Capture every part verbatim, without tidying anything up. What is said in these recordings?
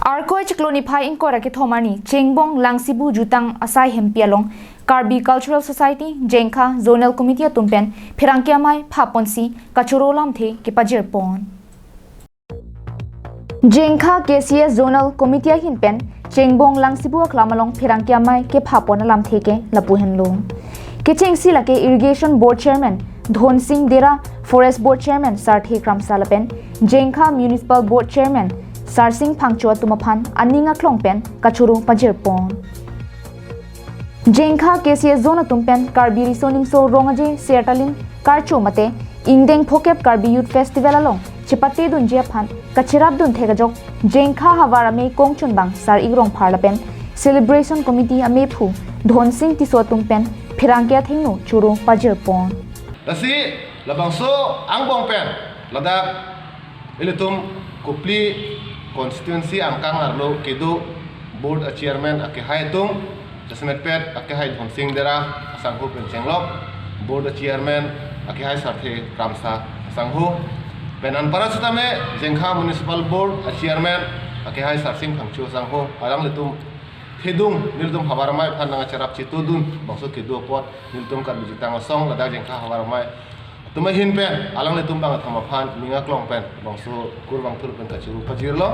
Arkoi chiklo niphai ingkoi ra kethom arni Chengbong Langsibu Jutang Asai Hempi along Karbi Cultural Society Jengkha Zonal Committee atum pen pherangke amei phaponsi kachoro lamthe kepajirpon. Jengkha K C S Zonal Committee ahin pen Chengbong Langsibu aklam along pherangke amei kephapon alamthe ke lapu henlo. Kechengsi lake Irrigation Board Chairman Dhonsing Dera, Forest Board Chairman Sarthe Kramsa lapen Jengkha Municipal Board Chairman Sarsing Phangcho atum aphan aning aklong pen kachoro pajirpon. Jengkha K C S Zone atum pen Karbi Riso Nimso Rong Aje Sertalin Karcho mate ingdeng phokep Karbi Youth Festival along chepatedunji aphan kacherapdun thek ajok Jengkha havar amei kongchunbang Sar-ik Rongphar lapen Celebration Committee ameiphu Dhonsing Tisso atum pen pherangke athengno choro pajirpon. Lasi labangso angbong pen ladak ilitum Kopili constituency angkang arlo kedo board a chairman akehai atum, jasemetpet akehai Dhonsing Dera asangho pen chenglok, board a chairman akehai Sarthe Kramsa asangho, pen anpara sitame Jengkha Municipal Board a chairman akehai Sarsing Phangcho asangho, alanglitum thedung nelitum havar amei aphan nangcherap chetodun bangso kedo apot nelitum Karbi Jutang Asong ladak Jengkha havar amei atum ahin pen alanglitum bang atham aphan ning aklong pen bangso kurvangthu pen kachoro pajirlo.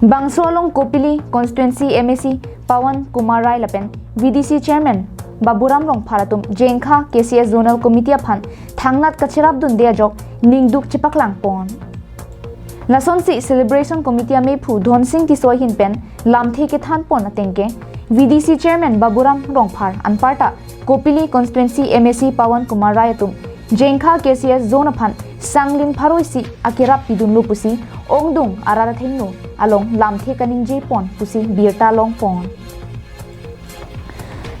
Bangso along Kopili constituency M A C Pawan Kumar Rai lapen V D C chairman Baburam Rongphar atum Jengkha K C S Zonal Committee aphan thangnat kacherapdunde ajok ningduk chepaklangpon. Lasonsi Celebration Committee ameiphu Dhonsing Tisso ahin pen lamthe kethanpon ateng ke V D C chairman Baburam Rongphar anparta Kopili constituency M A C Pawan Kumar Rai atum Jengkha K C S Zone aphan sanglin pharo isi akerap pidunlo pusi ongdung arat athengno along lamthe kaningjepon pusi birta longpon.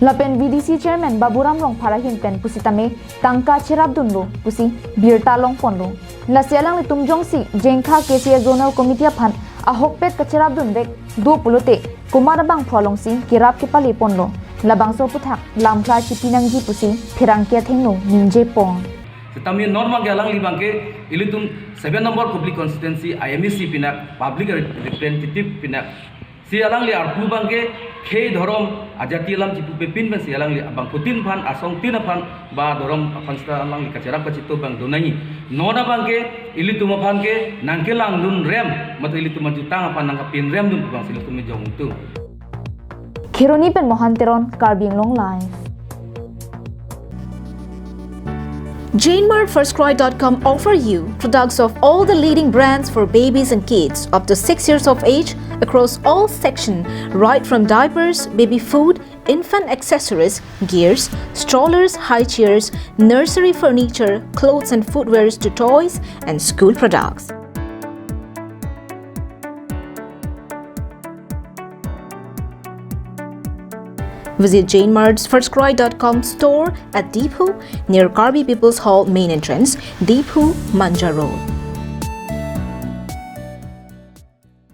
Lapen V D C chairman Baburam Rongphar ahin pen pusitame tangka cherapdunlo pusi birta longponlo. Lasi alanglitum jongsi Jengkha K C S Zonal Committee aphan ahokpet kacherapdunvek do pulote komat abangphu alongsi kerap kepaleponlo. Labangso aputhak lamkla chipi nangji pusi pherangke athengno ningjepon. Sitame non abangke alangli abangke ilitum seven number Kopili constituency I M A C pinak public representative pinak si alangli arpu abangke khei dhorom ajati alam chipupepin pensi alangli abangphutin aphan asongtin aphan ba dhorom aphan sita alangli kacherap kachito abang do nangji. Non abangke ilitum aphan ke nangkelangdun rem, mato ilitum ajutang aphan nangkapinremdun abangsi ilitum jongtu. Kheroni pen Mohan Teron, Karbi Anglong Live. Jainmart First Cry dot com offer you products of all the leading brands for babies and kids up to six years of age across all section, right from diapers, baby food, infant accessories, gears, strollers, high chairs, nursery furniture, clothes and footwears to toys and school products. Visit Jainmart's First Cry dot com store at Diphu near Karbi People's Hall main entrance, Diphu, Manja Road.